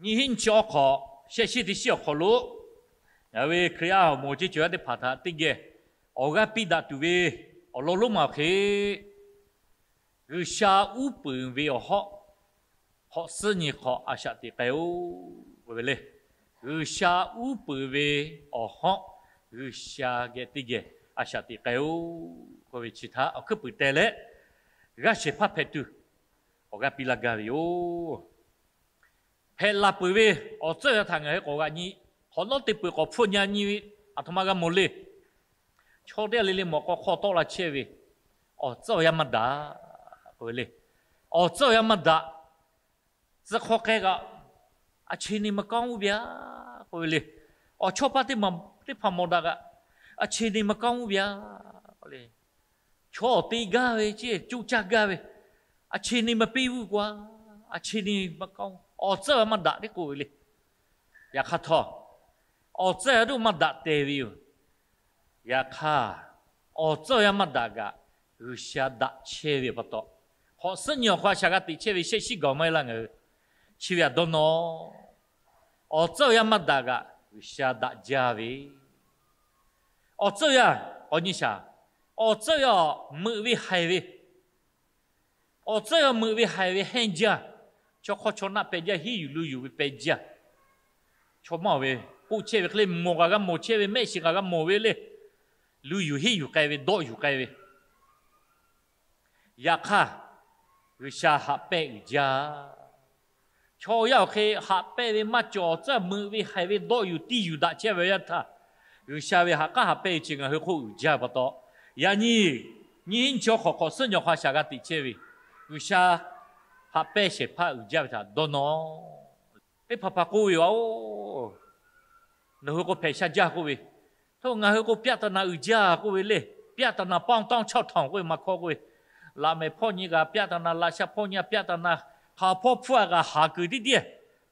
Nyiˇ hinˉ nyiˇ chi awˬ hk'awꞈ, shehˆ shiˉ teˇ shiˉ awˬ hk'aw lo, ngaˬ ve Hkriꞈ yaˇ awˬ moˍ awˬ ceˇ cawˬ yaˇ teˇ hpaˍ htaꞈ teˇ geh awˬ g'aˇ piˇ daꞈ tuˬ ve awˬ lawn lonˉ ma awˬ hk'e, G'uiˬsha uˉ peunˍ ve awˬ hawˉ, hk'awꞈ suhˉ nyi hk'awꞈ a shaꞈ teꞈ k'ai-oˬ k'oˆ ve le. G'uiˬsha uˉ peunˍ ve awˬ hawˉ, G'uiˬsha geh teˇ geh a shaꞈ teꞈ k'ai-oˬ k'oˆ ve chi htaꞈ awˬ hkuiˉ puiˍ teh leh, g'aˇ shehˍ hpaˇ hpehꞈ tuˬ awˬ g'aˇ piˇ laˇ gaˇ ve yoˬ. Hpehꞈ laˬ peuˬ ve awˬ tcuhˉ awˬ yanˇ htaꞈ ngaˬ hui k'awꞈ g'aꞈ nyi, hk'awꞈ nawˉ te peuˬ k'awꞈ hpfuhˆ nyi nyi ve, aˬ htoꞈ ma g'a mawˬ le. Chaw teˇ g'aˇ le le mawˬ k'aw hk'aw tawˆ la chehˇ ve awˬ tcuhˉ awˬ yanˇ maˇ daꞈ k'oˆ ve le. Awˬ tcuhˉ awˬ yanˇ maˇ daꞈ. Tcuh hk'aw k'ai kaꞈ, အခြေအနေ မကောင်းဘူးဗျာ k'oˆ ve le. Awˬ chawˇ paˇ teˇ hpaˍ mawˬ daꞈ kaꞈ, အခြေအနေ မကောင်းဘူးဗျာ k'oˆ le. Chaw awˬ te gaˇ ve ceˇ, coˇ caˇ gaˇ ve, အခြေအနေ မပေးဘူးကွာ, အခြေအနေ မကောင်း, awˬ tcuhˉ awˬ yanˇ maˇ daꞈ tehꞈ k'oˆ ve le. Yaꞈ hk'aˇ htawˇ, awˬ tcuhˉ awˬ yanˇ maˇ daꞈ tehꞈ ve yoˬ. Yaꞈ hk'aˇ, awˬ tcuhˉ awˬ yanˇ maˇ daꞈ kaꞈ, G'uiˬsha daꞈ chehˇ ve pa taw, hk'awꞈ suhˉ nyi awˬ hk'aw a shaꞈ g'a teꞈ chehˇ ve shehˆ shiˉ gaˬ maˇ heˆ laˇ ngaˬ hui. Chi ve aꞈ dawˇ nawˇ, awˬ tcuhˉ awˬ yanˇ maˇ daꞈ kaꞈ, G'uiˬsha daꞈ jaˇ ve awˬ tcuhˉ awˬ yanˇ k'awꞈ nyi shaˍ. Awˬ tcuhˉ awˬ yanˇ meuꞈ ve haiˬ ve, awˬ tcuhˉ awˬ yanˇ meuꞈ ve haiˬ ve hehnˇ jaˇ. Chaw hk'awˇ chaw naˆ peh jaˇ, hiˉ yuˬ lu yuˬ ve peh jaˇ. Chaw maˇ ve k'oˆ chehˇ ve hk'e le, mawˬ kaꞈ g'a mawˬ chehˇ ve, mehˆ shiˍ kaꞈ g'a mawˬ ve le. Lu yuˬ hiˉ yuˬ k'ai ve, dawˆ yuˬ k'ai ve. Yaꞈ hk'aˇ, G'uiˬsha haꞈ pehnˇ uiˍ jaˇ. Chaw yaˇ awˬ hk'e haꞈ pehnˇ ve maˇ cawˬ, awˬ tcuhˉ meuꞈ ve haiˬ ve dawˆ yuˬ tiˇ yuˬ daꞈ chehˇ ve awˬ yanˇ htaˇ, G'uiˬsha ve ha k'aˉ haꞈ pehnˇ ve chi ngaˬ hui hk'oˆ uiˍ jaˇ pa taw, yaꞈ nyi nyiˇ hinˉ nyiˇ chi awˬ hk'awꞈ hk'awꞈ suhˉ nyi awˬ hk'aw a shaꞈ g'a teꞈ chehˇ ve G'uiˬsha haꞈ pehnˇ shehˍ hpaˇ uiˍ jaˇ ve htaꞈ dawˇ nawˇ. Teˇ hpaˍ hpaˍ k'oˆ ve yoˬ, aˬ-oˬ, nawˬ hui k'o hpehꞈ sha jaˇ k'oˆ ve, htawˇ ngaˬ hui k'o ပြဿနာ uiˍ jaˇ k'oˆ ve le. ပြဿနာပေါင်း သောင်းခြောက်ထောင် k'oˆ ve maˇ hkawˇ k'oˆ ve, laꞈ mehˍ hpawˇ nyi kaꞈ ပြဿနာ, laꞈ sha hpawˇ nyi ပြဿနာ, hk'aˬ hpawˇ hpfuhˇ a kaꞈ haˍ kuiˬ tiˉ tiˉ,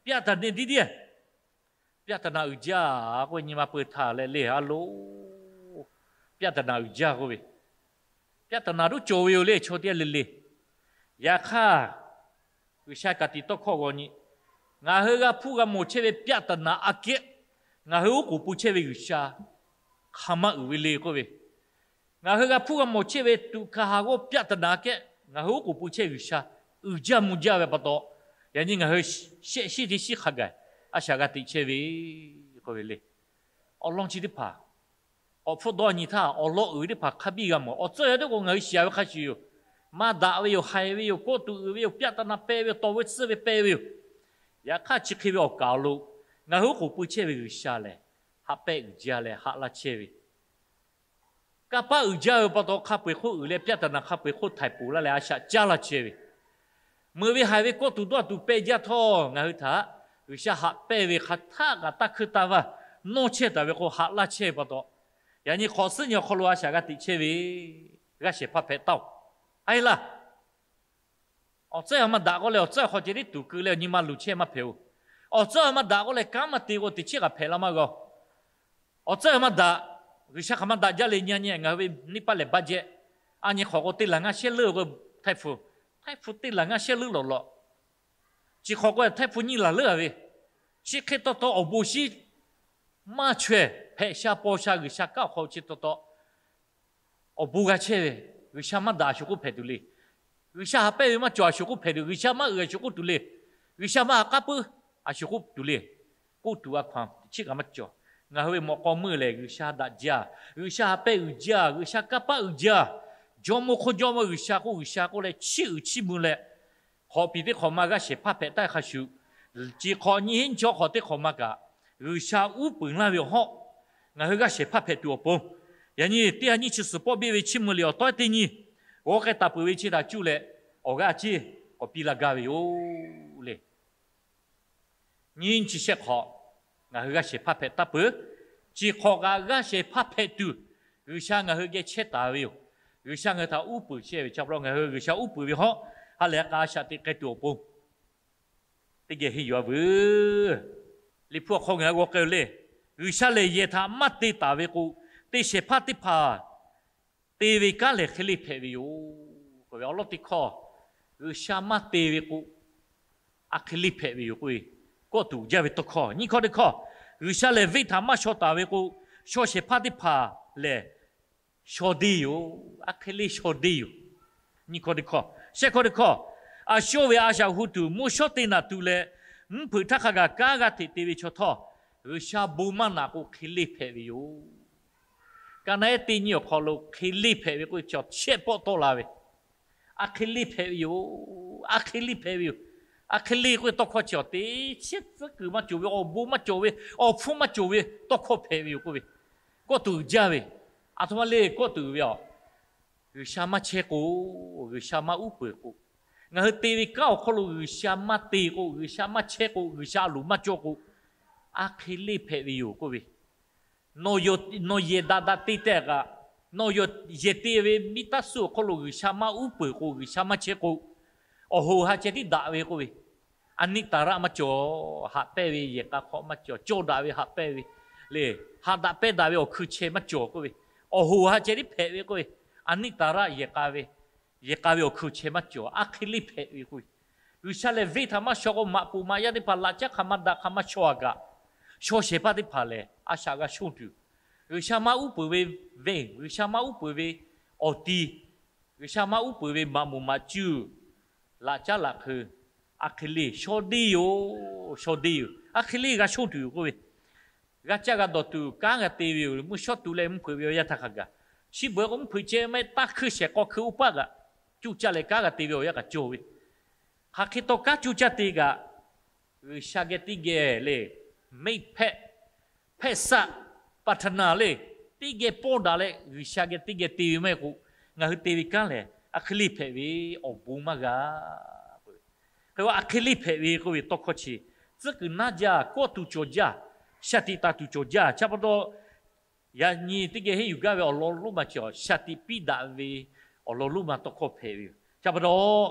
ပြဿနာ tiˉ tiˉ, ပြဿနာ uiˍ jaˇ k'oˆ ve nyi ma peu htaˇ leh le, aˬ-oˬ, ပြဿနာ uiˍ jaˇ k'oˆ ve, ပြဿနာ tuˉ cawˬ ve yoˬ le, chaw teˇ g'aˇ le le. Yaꞈ hk'aˇ, G'uiˬsha ka tiꞈ tawˇ hkawˇ g'aw nyi, ngaˬ hui g'a hpuˇ g'a mawˬ chehˇ ve ပြဿနာ aꞈ kehˉ, ngaˬ hui oˉ k'oˍ pui chehˇ ve G'uiˬsha hk'aˬ ma uiˍ ve le k'oˆ ve, ngaˬ hui g'a hpuˇ g'a mawˬ chehˇ ve tuꞈ hkanˍ haˍ g'awˇ ပြဿနာ aꞈ kehˉ ngaˬ hui oˉ k'oˍ pui chehˇ G'uiˬsha uiˍ jaˇ mvuh jaˇ ve pa taw, yaꞈ nyi ngaˬ hui shehˆ shiˉ teˇ shiˉ hk'a gaˬ a shaꞈ g'a teꞈ chehˇ ve k'oˆ ve le. Awˬ lawn chi teˇ hpaˍ k'awꞈ hpfuhˆ dawˇ nyi htaˇ, awˬ lawn uiˍ ve teˇ hpaˍ hk'a biˇ g'a mawˬ. Awˬ tcuhˉ awˬ yanˇ teˇ k'o ngaˬ hui shiˍ ve hk'a shuˍ yoˬ. Maˇ daꞈ ve yoˬ, haiˬ ve yoˬ, kawˆ tuꞈ uiˍ ve yoˬ, ပြဿနာ peh ve yoˬ, tawˍ ve tsuhˇ ve peh ve yoˬ. Yaꞈ hk'aˇ chi hk'e ve awˬ kaˍ awˬ lo ngaˬ hui oˉ k'oˍ pui chehˇ ve G'uiˬsha lehˬ, haꞈ pehnˇ uiˍ jaˇ leh haꞈ laˇ chehˇ ve, kanˇ paˆ uiˍ jaˇ ve pa taw hk'a peu-eˬ hk'oˆ uiˍ leh ပြဿနာ hk'a peu-eˬ hk'oˆ htaiˍ poˬ laˇ leh a shaꞈ caˉ laˇ chehˇ ve, meuꞈ ve haiˬ ve kawˆ tuˬ dawˇ tuˬ peh jaˇ htawˇ, ngaˬ hui htaꞈ G'uiˬsha haꞈ pehnˇ ve hk'a htaˆ kaꞈ taˇ hkuinˇ taˇ vaˇ nawˇ chehˇ taˍ ve k'o, haꞈ laˇ chehˇ ve pa taw, yaꞈ nyi hk'awꞈ suhˉ nyi awˬ hk'aw lo a shaꞈ g'a teꞈ chehˇ ve g'aˇ shehˍ hpaˇ hpehꞈ taˇ-oˬ. A e laˇ, awˬ tcuhˉ awˬ yanˇ maˇ daꞈ k'oˆ leh awˬ tcuhˉ awˬ hk'aw ceh tiˉ tuˍ keu leh awˬ nyi ma luˬ chehˇ maˇ hpehꞈ-oˬ. Awˬ tcuhˉ awˬ yanˇ maˇ daꞈ k'oˆ leh kanˉ maˇ te k'o, teꞈ chiˉ kaꞈ hpehꞈ la maˇ g'a-oˬ. Awˬ tcuhˉ awˬ yanˇ maˇ daꞈ, G'uiˬsha hk'aˬ maˇ daꞈ jaˇ le nyi nyi, ngaˬ hui ve neˇ paˆ lehˬ baˇ jehˇ. A nyi hk'awꞈ k'o teˇ laˬ ngaˇ shehˇ leuˉ k'o, htaiˇ hpu, htaiˇ hpu teˇ laˬ ngaˇ shehˇ leuˉ lawꞈ lawꞈ. Chi hk'awꞈ k'o htaiˇ hpu nyiˇ laˬ leuˉ a ve, chi hk'e taw taw awˬ bon shinˉ maˇ chaweh hpehꞈ sha paw sha G'uiˬsha kanˉ awˬ hk'aw chi taw taw awˬ bon g'a chehˇ ve, G'uiˬsha maˇ daꞈ a shuˍ k'oˆ hpehꞈ tuˬ le. G'uiˬsha haꞈ pehnˇ ve maˇ cawˬ a shuˍ k'oˆ hpehꞈ tuˬ, G'uiˬsha maˇ uiˍ a shuˍ k'oˆ tuˬ le. G'uiˬsha maˇ haꞈ k'aˉ puiˉ a shuˍ k'oˆ tuˬ le. K'oˆ tuˬ a hkaw-anˬ teꞈ chiˉ kaꞈ maˇ cawˬ. Ngaˬ hui ve mawꞈ k'aw meuˇ lehˬ, G'uiˬsha daꞈ jaˇ, G'uiˬsha haꞈ pehnˇ uiˍ jaˇ, G'uiˬsha kanˇ paˆ uiˍ jaˇ. Jawˇmawˇ hk'oˆ jawˇmawˇ G'uiˬsha k'oˆ, G'uiˬsha k'oˆ leh chiˇ uiˍ chiˇ mvuh leh, hk'awꞈ piˍ teˇ hk'awꞈ ma g'aˇ shehˍ hpaˇ hpehꞈ taˍ hk'a shuˍ, chi hk'awꞈ nyiˇ hinˉ nyiˇ chi awˬ hk'awꞈ teˇ hk'awꞈ ma kaꞈ, G'uiˬsha uˉ peunˍ laˇ ve awˬ hawˉ, ngaˬ hui g'aˇ shehˍ hpaˇ hpehꞈ tuˬ awˬ pon, yaꞈ nyi teˇ ha nyiˇ chi suhˍ pawˆ biˇ ve chiˇ mvuh liꞈ awˬ tawˉ teˇ nyi g'aw k'ai taˍ peuˬ ve chi htaꞈ cuˇ leh, awˬ g'aˇ ceˇ k'awꞈ piˇ laˇ gaˇ ve yoˬ le. Nyiˇ hinˉ nyiˇ chi shehˆ hk'awꞈ ngaˬ hui g'aˇ shehˍ hpaˇ hpehꞈ taˍ peuˬ. Chi hk'awꞈ kaꞈ g'aˇ shehˍ hpaˇ hpehꞈ tuˬ, G'uiˬsha ngaˬ hui geh chehˇ taˍ ve yoˬ. G'uiˬsha ngaˬ hui htaꞈ uˉ peunˍ chehˇ ve chaw pa taw, ngaˬ hui G'uiˬsha uˉ peunˍ ve hawˉ, ha lehˬ k'a shaꞈ teꞈ k'ai tuˬ awˬ pon teˇ geh henˇ yuˬ-a veuˬ. Liꞈ hpu awˬ hk'aw ngaˬ hui g'aw k'ai-o le. G'uiˬsha lehˬ yehˬ htaꞈ maˇ te taˍ ve k'o, te shehˍ hpaˇ teˇ hpaˍ te ve kanˉ lehˬ hk'e le hpehꞈ ve yoˬ. Awˬ lawn teˇ hkawˇ, G'uiˬsha maˇ te ve k'o, a hk'e le hpehꞈ ve yoˬ k'oˆ ve, kawˆ tuˬ jaˇ ve tawˇ hkawˇ. Nyiˇ hkawˇ teˇ hkawˇ, G'uiˬsha lehˬ venˇ htaꞈ maˇ shaw taˍ ve k'o, shaw shehˍ hpaˇ teˇ hpaˍ lehˬ shaw deˇ yoˬ. Aˬ hk'e le shaw deˇ yoˬ. Nyiˇ hkawˇ teˇ hkawˇ. Shehˆ hkawˇ teˇ hkawˇ, a shawˇ ve a shaꞈ hu tuˬ mvuhˇ shawˉ teˇ naꞈ tu leh, mvuhˇ hpeuꞈ htaˇ hk'a gaˬ kanˉ g'aˇ hteꞈ te ve chaw htawˇ, G'uiˬsha bon maˇ naꞈ k'o hk'e le hpehꞈ ve yoˬ. Ka naˆ ehˉ teˇ nyiˇ awˬ hk'aw lo hk'e le hpehꞈ ve k'oˆ ve chi shehˆ pawˆ tawˆ la ve, aˬ hk'e le hpehꞈ ve yoˬ. Aˬ hk'e le hpehꞈ ve yoˬ. Aˬ hk'e le k'oˆ ve tawˇ hkawˇ chi awˬ teˇ chiˉ tcuhˉ kuiˬ maˇ cawˬ ve, awˬ bon maˇ cawˬ ve, awˬ hpfuhˇ maˇ cawˬ ve tawˇ hkawˇ hpehꞈ ve yoˬ k'oˆ ve, kawˆ tuˬ jaˇ ve, aˬ htoꞈ ma le kawˆ tuˬ ve a, G'uiˬsha maˇ chehˇ k'o, G'uiˬsha maˇ uˉ peunˍ k'o, ngaˬ hui te ve kanˉ awˬ hk'aw lo G'uiˬsha maˇ te k'o, G'uiˬsha maˇ chehˇ k'o, G'uiˬsha a loˍ maˇ cawˇ k'o, aˬ hk'e le hpehꞈ ve yoˬ k'oˆ ve, nawˬ yehˬ daꞈ daꞈ te tehꞈ kaꞈ, nawˬ yehˬ te ve miˇ taˇ suh awˬ hk'aw lo G'uiˬsha maˇ uˉ peunˍ k'o, G'uiˬsha maˇ chehˇ k'o, awˬ hoꞈ ha ceh tiˉ daꞈ ve k'oˆ ve, a niˆ taˍ raˆ maˇ cawˬ. Haꞈ pehnˇ ve yehˬ k'a hk'aw maˇ cawˬ. Cawˇ daꞈ ve haꞈ pehnˇ ve le, haꞈ daꞈ pehnˇ daꞈ ve awˬ hkui chehˇ maˇ cawˬ k'oˆ ve, awˬ hoꞈ ha ceh tiˉ hpehꞈ ve k'oˆ ve, a niˆ taˍ raˆ yehˬ k'a ve, yehˬ k'a ve awˬ hkui chehˇ maˇ cawˬ. Aˬ hk'e le hpehꞈ ve k'oˆ ve, G'uiˬsha lehˬ venˇ htaꞈ maˇ shaw k'o, maꞈ poˍ maꞈ yaˇ teˇ hpaˍ laꞈ caˉ hk'aˬ ma daꞈ hk'aˬ ma shaw a kaꞈ, shaw shehˍ hpaˇ teˇ hpaˍ lehˬ a shaꞈ g'a shonˇ tuˬ, G'uiˬsha maˇ uˉ peunˍ ve venˇ, G'uiˬsha maˇ uˉ peunˍ ve awˬ ti, G'uiˬsha maˇ uˉ peunˍ ve maꞈ moˍ maꞈ cuˇ, laꞈ caˉ laꞈ hk'eu, aˬ hk'e le shaw deˇ yoˬ. Shaw deˇ yoˬ. Aˬ hk'e le g'a shonˇ tuˬ yoˬ k'oˆ ve, g'a caˇ g'a dawˬ tuˬ kanˉ g'a te ve yoˬ. Mvuhˇ shawˉ tu leh mvuhˇ hpeuꞈ ve awˬ yanˇ htaˇ hk'a gaˬ, chi beuꞈ k'o mvuhˇ hpeuꞈ ceh maˇ heˆ, taˇ hkuiˇ shehˍ k'aw hkui oˇ paˆ kaꞈ cuˇ caˇ leh kanˉ g'a te ve awˬ yanˇ kaꞈ cawˬ ve, hk'aˬ hk'e taw kanˉ cuˇ caˇ te kaꞈ, G'uiˬsha geh teˇ geh le, မိတ်ဖက်, ဖက်စပ်, ပါတနာ le, teˇ geh pawˇ daꞈ leh G'uiˬsha geh teˇ geh te ve maˇ heˆ k'o, ngaˬ hui te ve kanˉ lehˬ aˬ hk'e le hpehꞈ ve, awˬ bon maˇ g'a. Hk'e aˬ hk'e le hpehꞈ ve k'oˆ ve tawˇ hkawˇ chi, tcuhˉ kuiˬ naˉ jaˇ, kawˆ tuˬ cawˬ jaˇ, shaˍ tiꞈ taˍ tuˬ cawˬ jaˇ. Chi pa taw, yaꞈ nyi teˇ geh henˇ yuˬ gaˇ ve awˬ lawn lonˉ ma chi shaˍ tiꞈ piˇ daꞈ ve awˬ lawn lonˉ ma tawˇ hkawˇ hpehꞈ ve yoˬ. Chi pa taw,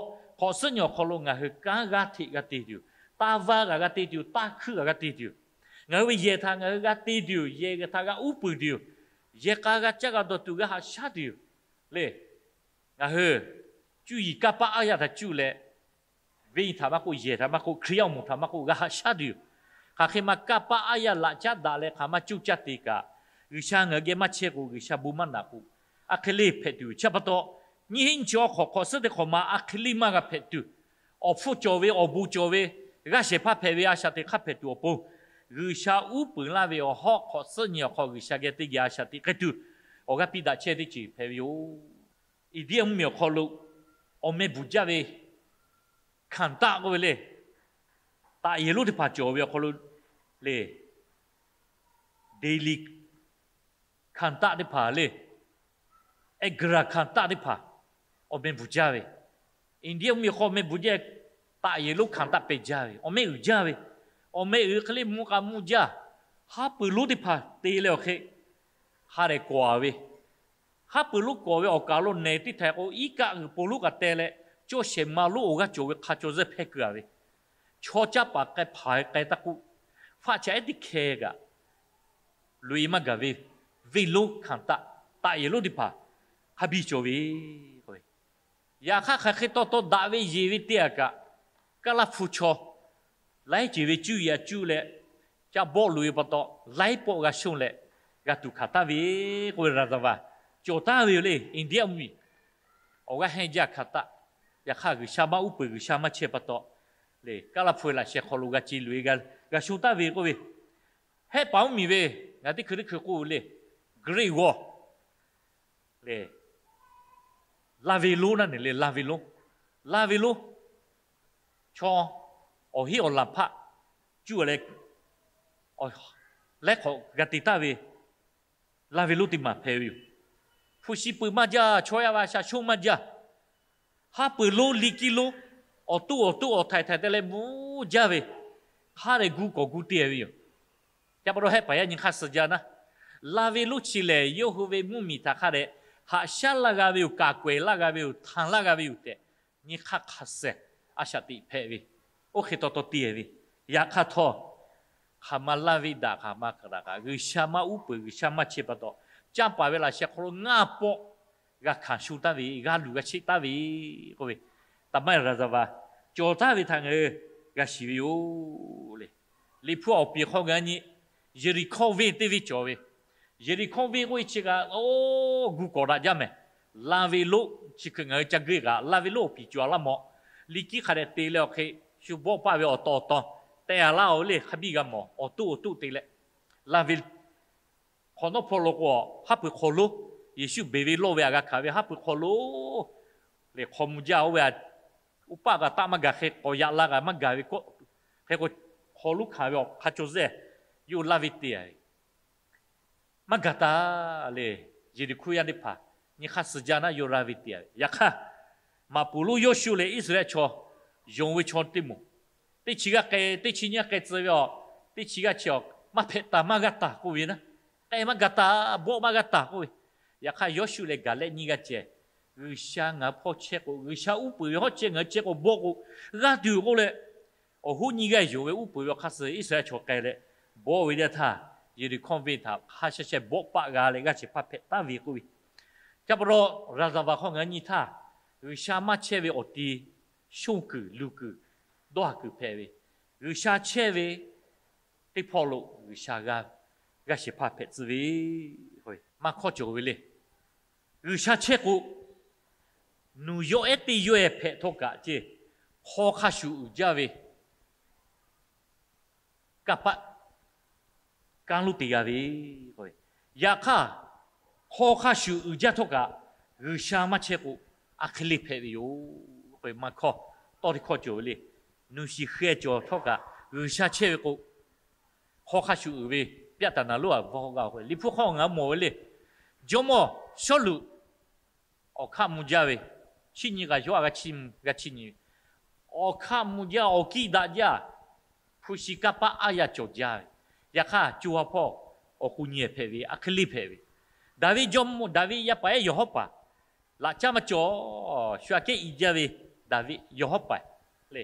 hk'awꞈ suhˉ nyi awˬ hk'aw lo ngaˬ hui kanˉ g'aˇ hteꞈ g'a te tuˬ yoˬ. Taˇ vaˇ kaꞈ g'a te tuˬ yoˬ. Taˇ hkuiˇ kaꞈ g'a te tuˬ yoˬ. Ngaˬ hui ve yehˬ htaꞈ ngaˬ hui g'a te tuˬ yoˬ. Yehˬ htaꞈ g'a uˉ peunˍ tuˬ yoˬ. Yehˬ k'a g'a caˇ g'a dawˬ tuˬ g'a haꞈ shaˉ tuˬ yoˬ le. Ngaˬ hui cuˇ yiˍ kanˇ paˆ aˉ yaˇ htaꞈ cuˇ leh, venˇ htaꞈ maˇ k'oˆ, yehˬ htaꞈ maˇ k'oˆ, Hkriꞈ yaˇ awˬ moˍ htaꞈ maˇ k'oˆ, g'a haꞈ shaˉ tuˬ yoˬ. Hk'aˬ hk'e ma kanˇ paˆ aˉ yaˇ laꞈ caˉ daꞈ leh hk'aˬ ma cuˇ caˇ te kaꞈ, G'uiˬsha ngaˬ hui geh maˇ chehˇ k'o, G'uiˬsha bon maˇ naꞈ k'o, aˬ hk'e le hpehꞈ tuˬ yoˬ. Chi pa taw, nyiˇ hinˉ nyiˇ chi awˬ hk'awꞈ hk'awꞈ suhˉ teˇ hk'awꞈ ma aˬ hk'e le maˇ g'a hpehꞈ tuˬ, awˬ hpfuhˇ cawˬ ve, awˬ bon cawˬ ve, g'aˇ shehˍ hpaˇ hpehꞈ ve a shaꞈ teꞈ hk'aˇ hpehꞈ tuˬ awˬ pon, G'uiˬsha uˉ peunˍ laˇ ve awˬ hawˉ hk'awꞈ suhˉ nyi awˬ hk'aw G'uiˬsha geh teˇ geh a shaꞈ teꞈ hk'e tuˬ, awˬ g'aˇ piˇ daꞈ chehˇ teˇ ceuˬ hpehꞈ ve yoˬ. India mvuhˇmiˬ awˬ hk'aw lo awˬ meh bvuhˬ jaˇ ve ขันธ์ k'oˆ ve le, taꞈ yehˬ lonˉ teˇ hpaˍ cawˬ ve awˬ hk'aw lo le, Delhi ขันธ์ teˇ hpaˍ le, Agra ขันธ์ teˇ hpaˍ awˬ meh bvuhˬ jaˇ ve, India mvuhˇmiˬ hk'aw meh bvuhˬ jaˇ, taꞈ yehˬ lonˉ ขันธ์ pehˬ jaˇ ve, awˬ meh uiˍ jaˇ ve, awˬ meh uiˍ hk'e le mvuh k'a mvuh jaˇ, haˉ peuˬ lonˉ teˇ hpaˍ te leh awˬ hk'e ha lehˬ kawˍ ve, haˉ peuˬ lonˉ kawˍ ve awˬ kaˍ lo nehˬ teˇ htaiˍ k'o, iˉ kaˆ g'uiˬ po lonˉ kaꞈ teh leh, cawˇ shehˍ ma lonˉ awˬ g'aˇ cawˬ ve hk'a caw zuhˇ hpehˇ keu a ve, chaw caˇ paˍ k'ai hpaˍ k'ai taˇ k'oˆ, faˆ chaꞈ ehˉ teˇ hkeh kaꞈ loꞈ-e maˇ gaˬ ve, venˇ lonˉ ขันธ์ taꞈ yehˬ lonˉ teˇ hpaˍ hk'a biˇ cawˬ ve. Yaꞈ hk'aˇ hk'aˬ hk'e taw taw daꞈ ve yeˬ ve teˇ g'aˇ kaꞈ, Kaˇlaˇ hpu chaw laiˉ ceuˬ ve cuˇ yiˍ a cuˇ leh, ca bawˆ loꞈ-e pa taw, laiˉ pawˆ g'a shonˇ leh g'a tuˬ hkanˍ taˍ ve k'oˆ ve รัฐบาล cawˬ taˍ ve yoˬ le. India mvuhˇmiˬ awˬ g'aˇ hehnˇ jaˇ hkanˍ taˆ. Yaꞈ hk'aˇ G'uiˬsha maˇ uˉ peunˍ, G'uiˬsha maˇ chehˇ pa taw le, Kaˇlaˇ hpu ve laꞈ sheh hk'aw lo g'a ce loꞈ-e g'a shonˇ taˍ ve k'oˆ ve, hehˆ paˍ mvuhˇmiˬ ve, ngaˬ teˇ hkui teˇ hkui k'oˆ ve le, Great Wall le, laˇ ve lonˉ naˉ ne le, laˇ ve lonˉ, laˇ ve lonˉ, chaw awˬ hinˉ awˬ laˬ hpaˆ cuˇ leh, laiˉ hk'awꞈ g'a te taˍ ve laˇ ve lonˉ teˇ maˬ hpehꞈ ve yoˬ. Hpu shi peuˬ maˇ jaˇ, chaw yaˇ ve a shaꞈ shonˇ maˇ jaˇ. Haˉ peuˬ lonˉ liˇ kiˇ lonˉ, awˬ toˆ awˬ toˆ awˬ htaiˍ htaiˍ te leh mvuh jaˇ ve, hk'a dehꞈ gu kawꞈ gu te ve yoˬ. Chi pa taw hehˆ paˍ yaˇ nyi hk'aˇ suh jaˇ naˉ, laˇ ve lonˉ chi lehˬ yawˇ hui ve mvuhˇmiˬ htaꞈ hk'a dehꞈ haꞈ shaˉ laˇ g'a ve yoˬ, kaˍ k'awehˍ laˇ g'a ve yoˬ, htanˍ laˇ g'a ve yoˬ tehꞈ, nyi hk'aˇ hk'a suh a shaꞈ teꞈ hpehꞈ ve, oˇ hk'e taw taw te ve. Yaꞈ hk'aˇ htawˇ, hk'aˬ ma laˇ ve daꞈ, hk'aˬ ma kaꞈ daꞈ kaꞈ, G'uiˬsha maˇ uˉ peunˍ, G'uiˬsha maˇ chehˇ pa taw, canˇ paˍ ve laꞈ sheh hk'aw lo ngaˇ pawˆ g'a hkanˍ shu taˍ ve, g'a luˬ g'a sheˆ taˍ ve k'oˆ ve, ธรรมราชบาล cawˬ taˍ ve htaꞈ ngaˬ hui g'a shiˍ ve yoˬ le. Liꞈ hpu awˬ piˍ hk'aw ngaˬ nyi, Yeˍriˍhkawˇ venˇ teˇ venˇ cawˬ ve. Yeˍriˍhkawˇ venˇ k'oˆ ve chi kaꞈ oˇ gu kawꞈ daꞈ jaˇ mehˍ. Laˇ ve lonˉ chi hkui ngaˬ hui ca geuˆ kaꞈ, laˇ ve lonˉ awˬ piˍ cawˬ a laˇ mawˬ. Liꞈ kiˉ hk'a dehꞈ te leh awˬ hk'e shu bawˆ paˆ ve awˬ taw awˬ taw tehˬ a laˇ oˬ ve le, hk'a biˇ g'a mawˬ awˬ toˆ awˬ toˆ te leh, laˇ ve hk'awꞈ nawˉ hpawˇ lo k'o, haˉ pui hk'aw lonˉ, Yeˍsuˆ beˬ ve lawˇ ve aꞈ g'a hkanˍ ve haˉ pui hk'aw lonˉ lehˬ, hk'aw mvuh jaˇ oˇ ve, uˉ paˆ kaꞈ taˆ maˇ gaˬ hk'e k'awꞈ yaꞈ la kaꞈ maˇ gaˬ ve k'o, hk'e k'o, hk'aw lonˉ hkanˍ ve awˬ hk'a caw zehˇ, yawˇ laˇ ve te a ve maˇ gaˬ taˍ lehˬ, Yeˍriˍhkoˇ yaˇ teˇ hpaˍ nyi hk'aˇ suh jaˇ naˉ yawˇ laˇ ve te a ve. Yaꞈ hk'aˇ, maꞈ poˍ lonˉ Yawˇshuˆ leh Iˉsaˍreˍlaˆ chaw, yonˍ ve chaw teˇ moˍ, teˇ chi g'aˇ k'ai, teˇ chi nyiˇ g'aˇ k'ai tcuh ve a, teˇ chi g'aˇ chi a, maˇ hpehꞈ taˍ maˇ g'a taˍ k'oˆ ve naˉ, k'ai maˇ gaˬ taˍ, bawˆ maˇ g'a taˍ k'oˆ ve. Yaꞈ hk'aˇ, Yawˇshuˆ leh Gaˍlehˆ nyiˇ g'aˇ ceh, G'uiˬsha ngaˬ hui hpawˇ chehˇ k'o, G'uiˬsha uˉ peunˍ ve hawˉ chehˇ ngaˬ hui chehˇ k'o bawˆ k'o, g'aˇ tuˬ k'oˆ leh, awˬ hoˉ nyiˇ g'aˇ yonˍ ve uˉ peunˍ ve awˬ hk'aˇ suh Iˉsaˍreˍlaˆ chaw k'ai leh, bawˆ ve teˇ htaˇ, Yeˍriˍhkawˇ venˇ htaꞈ hk'a sha sheh bawˆ paˆ g'a leh g'aˇ shehˍ hpaˇ hpehꞈ taˍ ve k'oˆ ve. Chi pa taw, Raˍzaˍvaˍ hk'aw ngaˬ hui nyi htaˇ, G'uiˬsha maˇ chehˇ ve awˬ ti shonˇ kuiˬ luˬ kuiˬ dawˇ haˍ kuiˬ hpehꞈ ve, G'uiˬsha chehˇ ve teˇ hpawˇ lo G'uiˬsha g'aˇ shehˍ hpaˇ hpehꞈ tcuh ve, maˇ hkawˇ cawˬ ve le. G'uiˬsha chehˇ k'o, nuˬ yawˇ ehˉ teˇ yawˇ ehˉ hpehꞈ htawˇ kaꞈ ceˇ, hk'aw hk'a shuˍ uiˍ jaˇ ve kanˇ paˆ kanˉ lonˉ te g'a ve. Yaꞈ hk'aˇ, hk'aw hk'a shuˍ uiˍ jaˇ htawˇ kaꞈ, G'uiˬsha maˇ chehˇ k'o, a hk'e le hpehꞈ ve yoˬ. Maˇ hkawˇ, tawˇ teˇ hkawˇ cawˬ ve le. Nuˬ shiˍ hk'e cawˬ htawˇ kaꞈ, G'uiˬsha chehˇ ve k'o, hk'aw hk'a shuˍ uiˍ ve ပြဿနာ lonˉ a va g'a k'o, Liꞈ hpu hk'aw ngaˬ hui mawˬ ve le. Jawˇmawˇ Sawˉluꞈ awˬ hkaˆ mvuh jaˇ ve, chiˇ nyi kaꞈ yawˇ a g'a chiˇ nyi ve, awˬ hkaˆ mvuh jaˇ, awˬ kiˇ daꞈ jaˇ, hpu shi kanˇ paˆ aˉ yaˇ cawˬ jaˇ ve. Yaꞈ hk'aˇ, co ha hpawˇ awˬ k'u nyi hpehꞈ ve, a hk'e le hpehꞈ ve. Daˍviˆ jawˇmawˇ, Daˍviˆ yaˇ paˍ ehˉ Yehawˇpaˍ, laꞈ caˉ maˇ cawˬ. Shu aꞈ kehˉ i jaˇ ve Daˍviˆ Yehawˇpaˍ le,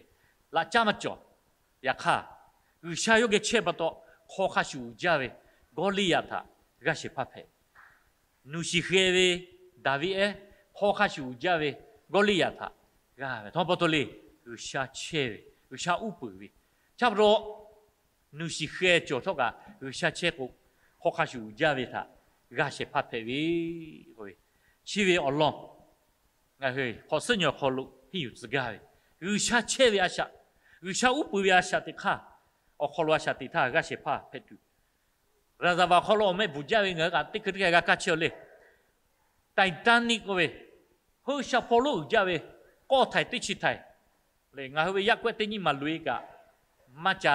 laꞈ caˉ maˇ cawˬ. Yaꞈ hk'aˇ, G'uiˬsha yawˇ geh chehˇ pa taw, hk'aw hk'a shuˍ uiˍ jaˇ ve Gawˇliˇyaꞈ htaꞈ g'aˇ shehˍ hpaˇ hpehꞈ. Nuˬ shiˍ hk'e ve Daˍviˆ ehˉ, hk'aw hk'a shuˍ uiˍ jaˇ ve Gawˇliˇyaꞈ htaꞈ g'aˇ ve htawˇ pa taw le, G'uiˬsha chehˇ ve, G'uiˬsha uˉ peunˍ ve. Chi pa taw, nuˬ shiˍ hk'e cawˬ htawˇ kaꞈ G'uiˬsha chehˇ k'o, hk'aw hk'a shuˍ uiˍ jaˇ ve htaꞈ g'aˇ shehˍ hpaˇ hpehꞈ ve. Chi ve awˬ lawn ngaˬ hui hk'awꞈ suhˉ nyi awˬ hk'aw lo henˇ yuˬ tcuh gaˇ ve, G'uiˬsha chehˇ ve a shaꞈ, G'uiˬsha uˉ peunˍ ve a shaꞈ teꞈ hk'aˇ, awˬ hk'aw lo a shaꞈ teꞈ htaˇ g'aˇ shehˍ hpaˇ hpehꞈ tuˬ, Raˍzaˍvaˍ hk'aw lo awˬ meh bvuhˬ jaˇ ve ngaˬ hui kaꞈ teˇ hkui teˇ hkui g'a kaˇ chehˇ le. Titanic k'oˆ ve, heuˆ sha hpawˇ lonˉ uiˍ jaˇ ve, k'awˇ htaiˍ teˇ chi htaiˍ le, ngaˬ hui ve yaˇ kawehˆ teˇ nyiˇ maˬ loꞈ-e kaꞈ, maˇ ca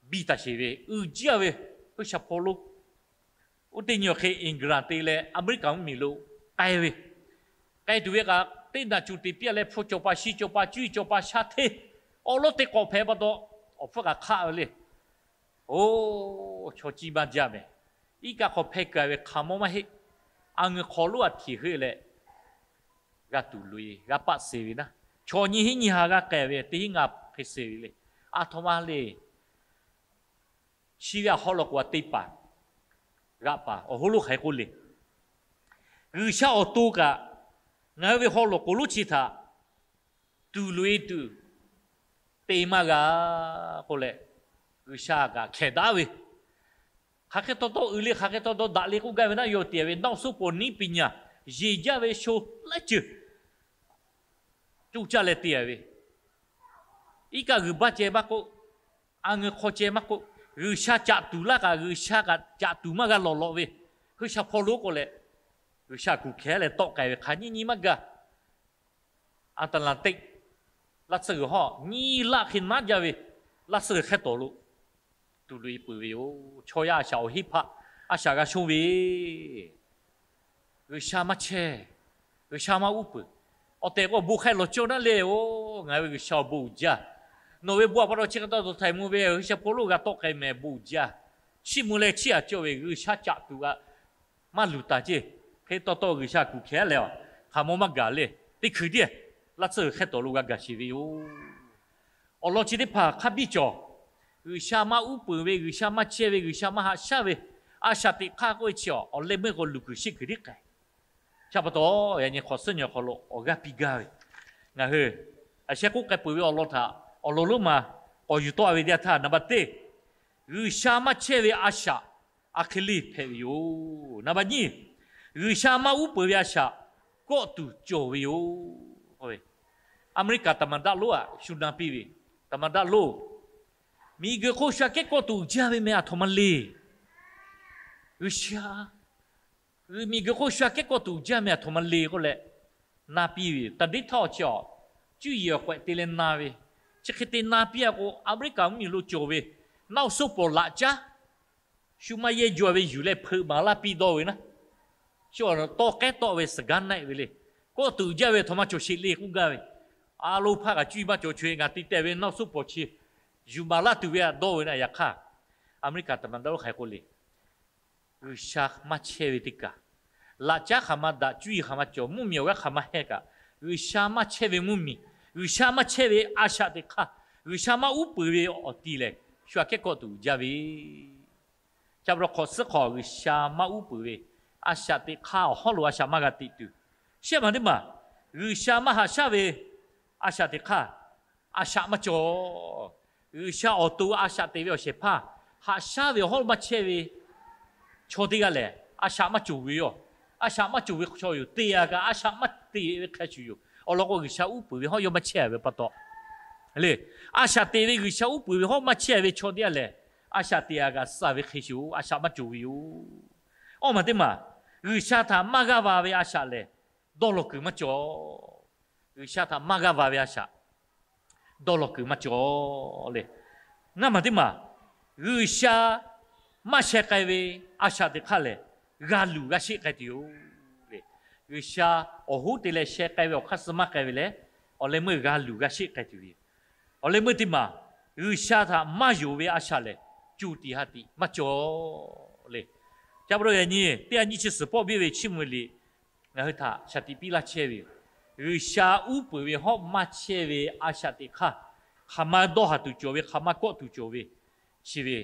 biˇ taˍ sheˍ ve, uiˍ jaˇ ve heuˆ sha hpawˇ lonˉ. Oˇ teˇ nyi awˬ hk'e England te leh America mvuhˇmiˬ lo k'ai ve, k'ai tuˬ ve kaꞈ teˇ naꞈ cuˬ te piˇ leh hpu cawˬ paˍ shi cawˬ paˍ cuˇ yiˍ cawˬ paˍ sha hteˇ awˬ lawˉ teˇ k'awꞈ hpehꞈ pa taw, awˬ hpfuhˇ kaꞈ hk'aˆ ve le. Oˇ, chaw ciˇ maˇ jaˇ mehˍ. Iˉ kaˆ hk'aw hpeh kaˬ ve hk'aˬ mawˇ maˇ heˆ. A ngeuˬ hk'aw lonˉ a htiꞈ heuˆ leh g'a tuˬ loꞈ-e, g'a paˆ suh ve naˉ, chaw nyi hinˉ nyi ha g'a k'ai ve teˇ hinˉ ngaˬ hk'e suh ve le. A htoꞈ ma le. Chi ve awˬ hk'aw lo k'o a te paˍ g'aꞈ paˍ awˬ hoˉ lonˉ hk'aˬ hk'e k'oˆ le. G'uiˬsha awˬ to kaꞈ ngaˬ hui ve haw loꞈ k'oˍ lonˉ chi htaꞈ tuˬ loꞈ-e tuˬ te maˇ g'a k'oˆ leh, G'uiˬsha kaꞈ hkehˍ daꞈ ve, hk'aˬ hk'e taw taw uiˍ le, hk'aˬ hk'e taw taw daꞈ le k'oˆ gaˇ ve naˉ, yawˇ te ve နောက်ဆုံးပေါ်နည်းပညာ yeˬ jaˇ ve sho laiˉ ceuˬ coˇ caˇ leh te ve, iˉ kaˆ g'uiˬ baˇ ceh maˇ k'oˆ, a ngeuˬ hk'aw ceh maˇ k'oˆ, G'uiˬsha caꞈ tuˬ laˇ kaꞈ G'uiˬsha kaꞈ caꞈ tuˬ maˇ g'a lawˬ lawꞈ ve, heuˆ sha hpawˇ lonˉ k'oˆ leh, G'uiˬsha kuˬ hkehˍ leh tawˆ k'ai ve hk'aˬ nyiˇ nyi maˇ gaˬ. Atlantic laˇ tsuhˇ g'uiˬ hawˉ nyiˇ laˆ hk'e naˉ jaˇ ve laˇ tsuhˇ g'uiˬ hk'e tawˍ lo tuˬ loꞈ-e peuˬ ve yoˬ. Chaw yaˇ a shaꞈ awˬ heˆ hpaˆ a shaꞈ g'a shonˇ ve, G'uiˬsha maˇ chehˇ, G'uiˬsha maˇ uˉ peunˍ. Awˬ tehˬ k'o awˬ bon hk'ai lawˬ cawˇ naˉ le, oˬ, ngaˬ ve G'uiˬsha awˬ bon uiˍ jaˇ. Nawˬ ve bon a pa taw chi hk'e taw tawˍ htaiˍ mvuh ve, heuˆ sha hpawˇ lonˉ g'a tawˆ k'ai mehˍ, bon uiˍ jaˇ. Chiˇ mvuh leh chiˇ aꞈ cawˇ ve G'uiˬsha caꞈ tuˬ g'a maˇ luˬ taˍ ceˇ. Hk'e taw taw G'uiˬsha kuˬ hkehˍ leh a, hk'aˬ mawˇ maˇ gaˬ le. Teˇ hkui tiˉ laˇ tsuhˇ g'uiˬ hk'e tawˍ lo g'a gaˬ sheˍ ve yoˬ. Awˬ lawn chi teˇ hpaˍ hk'a biˇ cawˬ. G'uiˬsha maˇ uˉ peunˍ ve, G'uiˬsha maˇ chehˇ ve, G'uiˬsha maˇ haꞈ shaˉ ve, a shaꞈ teꞈ hk'aˇ k'oˆ ve chi awˬ leh meuˇ k'o luˬ kuiˬ sheˆ kuiˬ tiˉ k'ai. Chi pa taw, yaꞈ nyi hk'awꞈ suhˉ nyi awˬ hk'aw lo awˬ g'aˇ piˇ gaˇ ve, ngaˬ hui a sheh k'oˆ k'ai peuˬ ve awˬ lawn htaꞈ awˬ lawn lonˉ ma k'awꞈ yuˬ tawˆ ve teˇ yanˇ htaˇ, naˍ baˬ teˇ G'uiˬsha maˇ chehˇ ve a shaꞈ a hk'e le hpehꞈ ve yoˬ. Naˍ baˬ nyiˇ, G'uiˬsha maˇ uˉ peunˍ ve a shaꞈ kawˆ tuˬ cawˬ ve yoˬ. Aˍmeˍriˆkaˍ သမ္မတ Donald Trump aꞈ shu na piˇ ve, သမ္မတ Donald Trump, miˬguiˬ hk'oˆ shu aꞈ kehˉ kawˆ tuˬ uiˍ jaˇ ve meh aˬ htoꞈ ma le. G'uiˬsha, miˬguiˬ hk'oˆ shu aꞈ kehˉ kawˆ tuˬ uiˍ jaˇ meh aˬ htoꞈ ma le k'oˆ leh, na piˇ ve yoˬ. Taˍdiˆ htawˇ chi awˬ, cuˇ yiˍ awˬ k'awehꞈ te leh na ve, chi hk'e te na piˇ a k'o, Aˍmeˍriˆkaˍ mvuhˇmiˬ lo cawˬ ve naˆ uˇ suhˉ pawˍ laꞈ caˉ shu maˇ yehˇ jaw ve yuˬ leh hpeuꞈ maˍ laˇ piˇ dawˇ ve naˉ, chi awˬ tawˇ k'ehˉ tawˆ ve suhˍ gaˇ naˆ ve le. Kawˆ tuˬ uiˍ jaˇ ve aˬ htoꞈ ma cawˬ sheˍ le k'oˆ gaˇ ve, a lo hpaˇ kaꞈ cuˇ yiˍ maˇ cawˬ chaweh ngaˬ te teh ve naˆ uˇ suhˉ pawˍ chi yuˬ maˍ laˇ tuˬ ve aꞈ dawˇ ve naˉ. Yaꞈ hk'aˇ, Aˍmeˍriˆkaˍ သမ္မတ Donald Trump hk'aˬ hk'e k'oˆ le. G'uiˬsha maˇ chehˇ ve teˇ kaˬ, laꞈ caˉ hk'aˬ ma daꞈ, cuˇ yiˍ hk'aˬ ma cawˬ, mvuhˇmiˬ awˬ g'aˇ hk'aˬ ma heh kaꞈ, G'uiˬsha maˇ chehˇ ve mvuhˇmiˬ, G'uiˬsha maˇ chehˇ ve a shaꞈ teꞈ hk'aˇ, G'uiˬsha maˇ uˉ peunˍ ve awˬ ti lehˬ, shu aꞈ kehˉ kawˆ tuˬ uiˍ jaˇ ve. Chi pa taw hk'awꞈ suhˉ hk'awꞈ G'uiˬsha maˇ uˉ peunˍ ve a shaꞈ teꞈ hk'aˇ awˬ hawˉ lo a shaꞈ maˇ g'a teꞈ tuˬ. Shehˆ maˬ teˇ maˬ, G'uiˬsha maˇ haꞈ shaˉ ve a shaꞈ teꞈ hk'aˇ, a shaꞈ maˇ cawˬ. G'uiˬsha awˬ to a shaꞈ teꞈ ve awˬ shehˍ hpaˇ haꞈ shaˉ ve awˬ hawˉ lo maˇ chehˇ ve chaw teˇ g'aˇ lehˬ, a shaꞈ maˇ cawˬ ve yoˬ. A shaꞈ maˇ cawˬ ve chaw yoˬ. Teꞈ a kaꞈ a shaꞈ maˇ teꞈ ve hk'a shuˍ yoˬ. Awˬ lawn k'o, G'uiˬsha uˉ peunˍ ve hawˉ yawˇ maˇ chehˇ ve pa taw le. A shaꞈ teꞈ ve G'uiˬsha uˉ peunˍ ve hawˉ maˇ chehˇ ve chaw teˇ g'aˇ lehˬ, a shaꞈ teꞈ a kaꞈ suh ve hk'e shuˍ, a shaꞈ maˇ cawˬ ve yoˬ. Awˇ maˬ teˇ maˬ, G'uiˬsha htaꞈ maˇ g'aˇ va ve a shaꞈ lehˬ, dawˇ law kuiˬ maˇ cawˬ. G'uiˬsha htaꞈ maˇ g'aˇ va ve a shaꞈ, dawˇ law kuiˬ maˇ cawˬ le. Ngaˇ maˬ teˇ maˬ, G'uiˬsha maˇ sheh k'ai ve a shaꞈ teꞈ hk'aˇ lehˬ, g'a luˬ g'a sheˆ k'ai tuˬ yoˬ le. G'uiˬsha awˬ hoˉ te leh sheh k'ai ve awˬ hk'aˇ suh maˇ k'ai ve leh, awˬ leh meuˇ g'a luˬ g'a sheˆ k'ai tuˬ ve yoˬ. Awˬ leh meuˇ teˇ maˬ, G'uiˬsha htaꞈ maˇ yonˍ ve a shaꞈ lehˬ, co tiꞈ ha tiꞈ maˇ cawˬ le. Chi pa taw yaꞈ nyi teˇ ha nyi chi suhˍ pawˆ biˇ ve chiˇ mvuh ve liꞈ ngaˬ hui htaꞈ shaˍ tiꞈ piˇ laˇ chehˇ ve yoˬ. G'uiˬsha uˉ peunˍ ve hawˉ maˇ chehˇ ve a shaꞈ teꞈ hk'aˇ, hk'aˬ ma dawˇ haˍ tuˬ cawˬ ve, hk'aˬ ma kawˆ tuˬ cawˬ ve, chi ve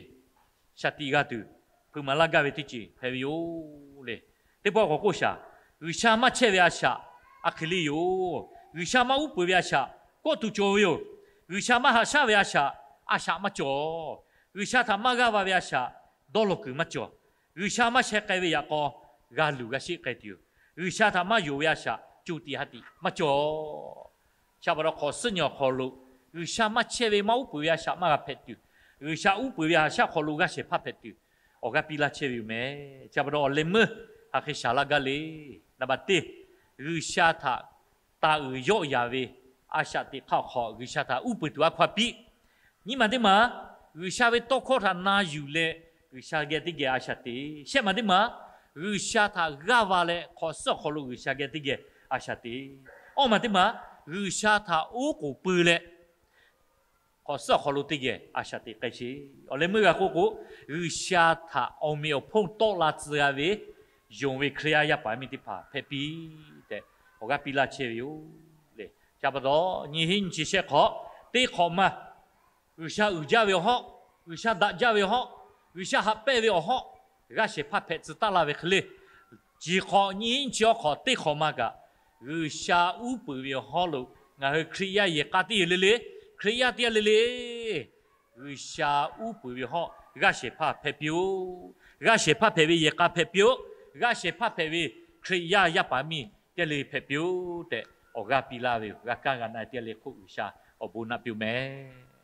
shaˍ tiꞈ g'a tuˬ hpeuꞈ maˍ laˇ gaˇ ve teˇ ceuˬ hpehꞈ ve yoˬ le. Teˇ pawˆ k'awꞈ k'oˆ shaˍ, G'uiˬsha maˇ chehˇ ve a shaꞈ a hk'e le yoˬ. G'uiˬsha maˇ uˉ peunˍ ve a shaꞈ kawˆ tuˬ cawˬ ve yoˬ. G'uiˬsha maˇ haꞈ shaˉ ve a shaꞈ, a shaꞈ maˇ cawˬ. G'uiˬsha htaꞈ maˇ g'aˇ va ve a shaꞈ, dawˇ law kuiˬ maˇ cawˬ. G'uiˬsha maˇ sheh k'ai ve yaꞈ k'aw, g'a luˬ g'a sheˆ k'ai tuˬ yoˬ. G'uiˬsha htaꞈ maˇ yonˍ ve a shaꞈ, co tiꞈ ha tiꞈ maˇ cawˬ. Chi pa taw hk'awꞈ suhˉ nyi awˬ hk'aw lo, G'uiˬsha maˇ chehˇ ve maˇ uˉ peunˍ ve a shaꞈ maˇ g'a hpehꞈ tuˬ, G'uiˬsha uˉ peunˍ ve haꞈ shaˉ hk'aw lo g'aˇ shehˍ hpaˇ hpehꞈ tuˬ, awˬ g'aˇ piˇ laˇ chehˇ ve yoˬ meh. Chi pa taw awˬ leh meuˇ hk'aˬ hk'e shaˍ laˇ gaˇ le. Naˍ baˬ teˇ, G'uiˬsha htaꞈ taˍ uiˍ yawˆ yaˍ ve a shaꞈ teꞈ hk'aˇ awˬ hk'aw G'uiˬsha htaꞈ uˉ peunˍ tuˬ a hkaw a piˇ. Nyi maˬ teˇ maˬ, G'uiˬsha ve tawˇ hkawˇ htaꞈ na yuˬ leh G'uiˬsha geh teˇ geh a shaꞈ teꞈ. Shehˆ maˬ teˇ maˬ, G'uiˬsha htaꞈ g'aˇ va leh hk'awꞈ suhˉ awˬ hk'aw lo G'uiˬsha geh teˇ geh a shaꞈ teꞈ. Awˇ maˬ teˇ maˬ, G'uiˬsha htaꞈ oˉ k'oˍ pui leh hk'awꞈ suhˉ awˬ hk'aw lo teˇ geh a shaꞈ teꞈ k'ai sheˍ. Awˬ leh meuˇ g'a k'oˆ k'o, G'uiˬsha htaꞈ awˬ meꞈ awˬ hponˇ tawˆ la tcuh g'a ve yonˍ ve Hkriꞈ yaˇ yaˇ paˍ miˇ teˇ hpaˍ hpehꞈ piˇ tehꞈ, awˬ g'aˇ piˇ laˇ chehˇ ve yoˬ le. Chi pa taw nyi hiˉ nyi chi shehˆ hk'awꞈ teˇ hk'awꞈ ma, G'uiˬsha uiˍ jaˇ ve awˬ hawˉ, G'uiˬsha daꞈ jaˇ ve awˬ hawˉ, G'uiˬsha haꞈ pehnˇ ve awˬ hawˉ, g'aˇ shehˍ hpaˇ hpehꞈ tcuh taˉ laˇ ve hk'e le. Chi hk'awꞈ nyi hiˉ nyi chi awˬ hk'awꞈ teˇ hk'awꞈ ma kaꞈ, G'uiˬsha uˉ peunˍ ve awˬ hawˉ lo ngaˬ hui Hkriꞈ yaˇ yehˬ k'a teˇ yehˬ le le, Hkriꞈ yaˇ teˇ g'aˇ le le, G'uiˬsha uˉ peunˍ ve hawˉ g'aˇ shehˍ hpaˇ hpehꞈ piˇ-oˆ. G'aˇ shehˍ hpaˇ hpehꞈ ve yehˬ k'a hpehꞈ piˇ-oˆ. G'aˇ shehˍ hpaˇ hpehꞈ ve Hkriꞈ yaˇ yaˇ paˍ miˇ teˇ g'aˇ le hpehꞈ piˇ-oˆ tehꞈ, awˬ g'aˇ piˇ laˇ ve yoˬ. G'a kaˇ g'a na teˇ g'aˇ le hk'oˆ G'uiˬsha awˬ bon naˆ piˇ-oˆ meh.